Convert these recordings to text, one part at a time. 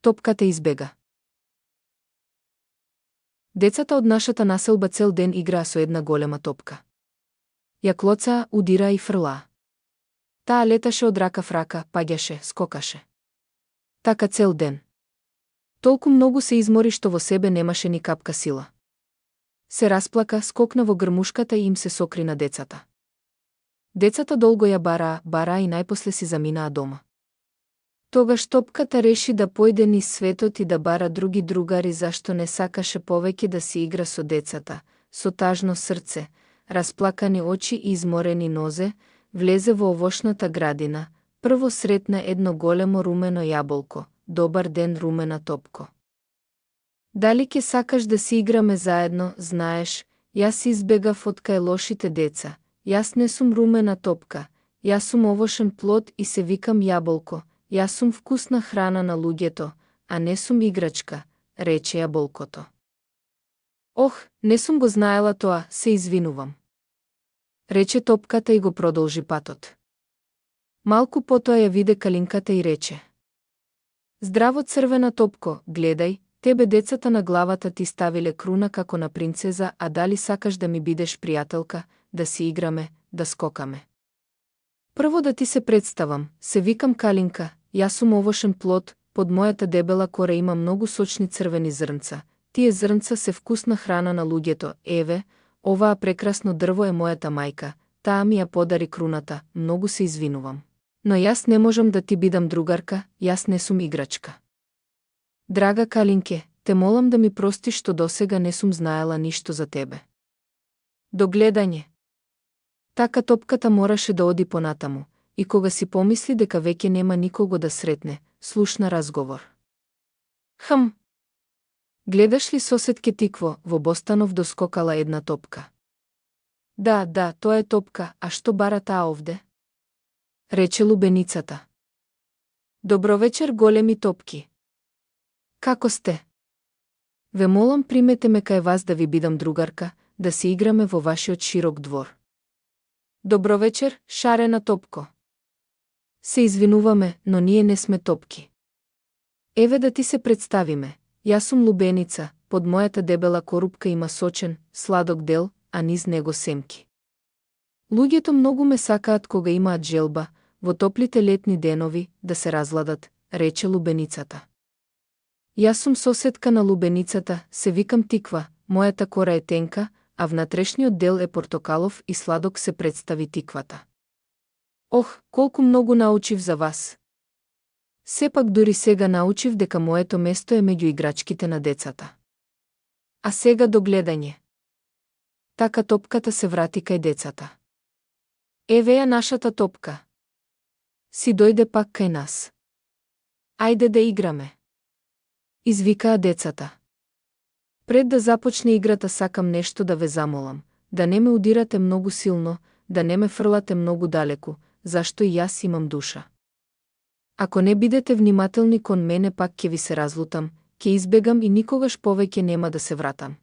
Топката избега. Децата од нашата населба цел ден играа со една голема топка. Ја клоцаа, удираа и фрлаа. Таа леташе од рака в рака, паѓаше, скокаше. Така цел ден. Толку многу се измори што во себе немаше ни капка сила. Се расплака, скокна во грмушката и им се сокри на децата. Децата долго ја бараа и најпосле си заминаа дома. Тогаш топката реши да појде низ светот и да бара други другари зашто не сакаше повеќе да си игра со децата. Со тажно срце, расплакани очи и изморени нозе, влезе во овошната градина, прво сретна едно големо румено јаболко. Добар ден, румена топко. Дали ќе сакаш да си играме заедно, знаеш, јас избегав од кај лошите деца. Јас не сум румена топка, јас сум овошен плод и се викам јаболко, јас сум вкусна храна на луѓето, а не сум играчка, рече јаболкото. Ох, не сум го знаела тоа, се извинувам. Рече топката и го продолжи патот. Малку потоа ја виде калинката и рече: Здраво, црвена топко, гледај, тебе децата на главата ти ставиле круна како на принцеза, а дали сакаш да ми бидеш пријателка, да си играме, да скокаме? Прво да ти се представам, се викам Калинка, јас сум овошен плод, под мојата дебела кора има многу сочни црвени зрнца. Тие зрнца се вкусна храна на луѓето. Еве, оваа прекрасно дрво е мојата мајка, таа ми ја подари круната, многу се извинувам. Но јас не можам да ти бидам другарка, јас не сум играчка. Драга Калинке, те молам да ми простиш што досега не сум знаела ништо за тебе. До гледање. Така топката мораше да оди понатаму, и кога си помисли дека веќе нема никого да сретне, слушна разговор. Гледаш ли, соседке Тикво, во Бостанов доскокала една топка. Да, тоа е топка, а што бара таа овде? Рече лубеницата. Добро вечер, големи топки. Како сте? Ве молам, примете ме кај вас да ви бидам другарка, да си играме во вашиот широк двор. Добро вечер, шарена топко. Се извинуваме, но ние не сме топки. Еве да ти се представиме. Јас сум лубеница, под мојата дебела корупка има сочен, сладок дел, а низ него семки. Луѓето многу ме сакаат кога имаат желба, во топлите летни денови, да се разладат, рече лубеницата. Јас сум соседка на лубеницата, се викам Тиква, мојата кора е тенка, а внатрешниот дел е портокалов и сладок, се представи Тиквата. Ох, колку многу научив за вас. Сепак дури сега научив дека моето место е меѓу играчките на децата. А сега до гледање. Така топката се врати кај децата. Еве ја нашата топка. Си дојде пак кај нас. Ајде да играме. Извикаа децата. Пред да започне играта сакам нешто да ве замолам, да не ме удирате многу силно, да не ме фрлате многу далеку, зашто и јас имам душа. Ако не бидете внимателни кон мене, пак ќе ви се разлутам, ќе избегам и никогаш повеќе нема да се вратам.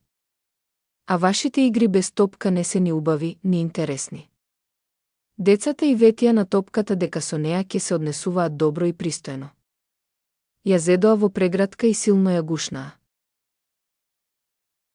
А вашите игри без топка не се ни убави, ни интересни. Децата и ветија на топката дека со неа ќе се однесуваат добро и пристојно. Ја зедоа во преградка и силно ја гушнаа.